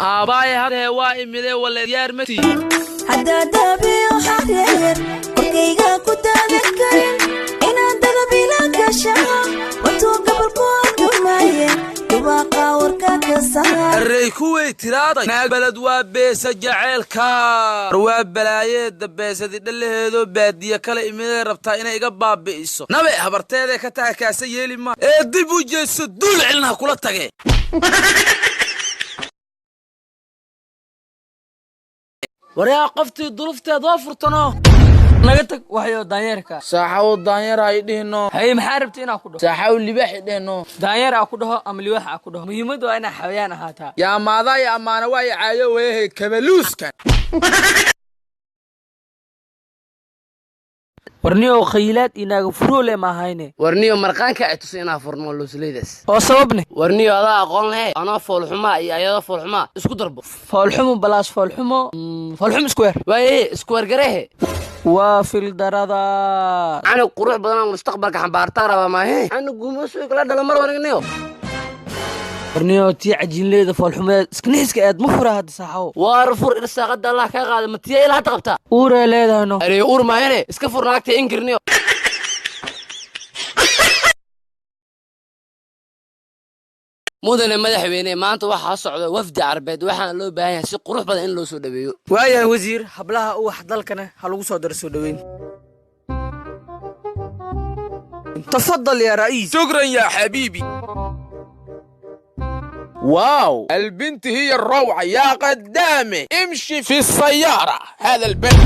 Aabbaay, hadhee waa imidee wale diyaar ma tii? Haddaad dabiyo xareer korkayga ku daadan karin inaad dadabila gashaa watuu gobolku adumaye dubaaqa warka ka saar. Arrey kuway tiraaday naag baled waa beesa jaceylka war waa balaayeedda beesadi dhalaheedoo baadiye kale imidee rabtaa inay iga baabi'iso nabe habarteeday ka tahay kaasa yeeli maa ee dib u jeedso duul celin ha kula tage. Waryaa, qoftii dulufteed waa furtanoo. Naga tag waxyo daanyeerka. Saaxaw, daanyeer ha idhihino. Haye, maxaa rabta inaa ku dhaho? Saaxaw, libaax idhihino. Daanyeer aa ku dhaho ama liwaax aa ku dhaho, muhiimaddu waa inaa xawayaan ahaataa. Yaa maadaa iyo ammaana waa i caayo weehe kabaluuskan. Warniyow, khaylaad iyo naaga furoole ma ahayne. Warniyo, marqaanka ay tusay inaa furno loosleydaas. Oo sababne? Warniyo, adaa aqoon lehe, anoo foolxumaa iyo ayadoo foolxumaa isku darbo. Foolxumo balaas foolxumo, foolxumo square. Waaye, isku wargarehe. Waa fildarada. Canug qurux badanaa mustaqbalka xambaartaa rabaa maahe, canug guumosu kala dhala mar wanagniyo. Warniyow, tii cajiinleeda foolxumadeed iska nixiska aad ma fura hadda, saaxaw? Waar fur, irsaaqada Allah kaa qaada, matiya ilaa hadda qabtaa. Uuree leedahayno. Aree, uur maahene, iska fur naagta inkirniyo. Mudane madaxweyne, maanta waxaa socda wafdi Carbeed, waxaana loo baahan yahay si qurux badan in loo soo dhaweeyo. Waayahay wasiir, hablaha uwax dalkana ha lagu soo daro soo dhoweyn. تفضل يا رئيس. شكرا يا حبيبي. واو، البنت هي الروعة يا قدامي، امشي في السيارة هذا البنت.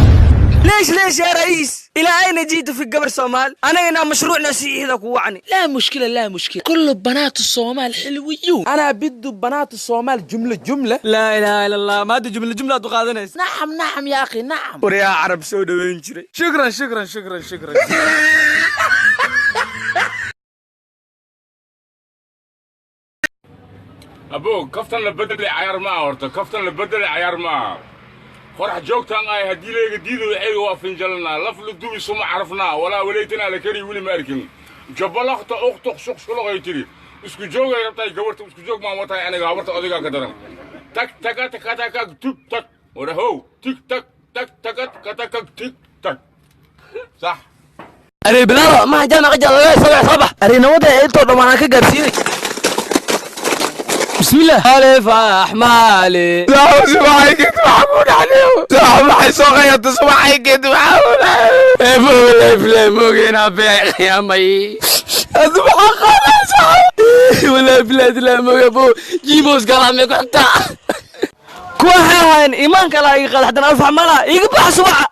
ليش ليش يا رئيس؟ إلى أين جيت في قبر صومال؟ أنا هنا مشروعنا سيئ وعني. لا مشكلة، لا مشكلة، كل بنات الصومال حلويون، أنا بدو بنات الصومال جملة جملة. لا إله إلا الله، ما جملة جملة تقاذنيس. نعم نعم يا أخي، نعم. وريا عرب سودا وين جري. شكرا شكرا شكرا شكرا. Abow, kaftan la bedeli cayaar maa, horta kaftan la bedeli cayaar maa. Qorax joogtaan ay haddii layga diido eyga waa finjalanaa, laf la dubi suma carafnaa walaa waleytanaa la kari weli ma arkin. Jabalaqta uqtuq shuq shuluqay tiri, isku joogay rabtaay gabarta, isku joog maan watahay aniga, habarta odaygaa ka daran. Tag taga takatakag tug tag warahow tig tag tag tagad katakag tig tag sax. Aree bilaalo, maha jaamac qaja laga soo soo bax. Arrinawada intoo dhammaan aan ka gaarsiinay. بسم الله ألف أحمالي. Walaa bilaad laa moga bo jiimos galaamay ku xigtaa. Kuwa waxay ahaayeen iimaanka laa iga qaad, haddana alf axmaala iga baxa subaxa.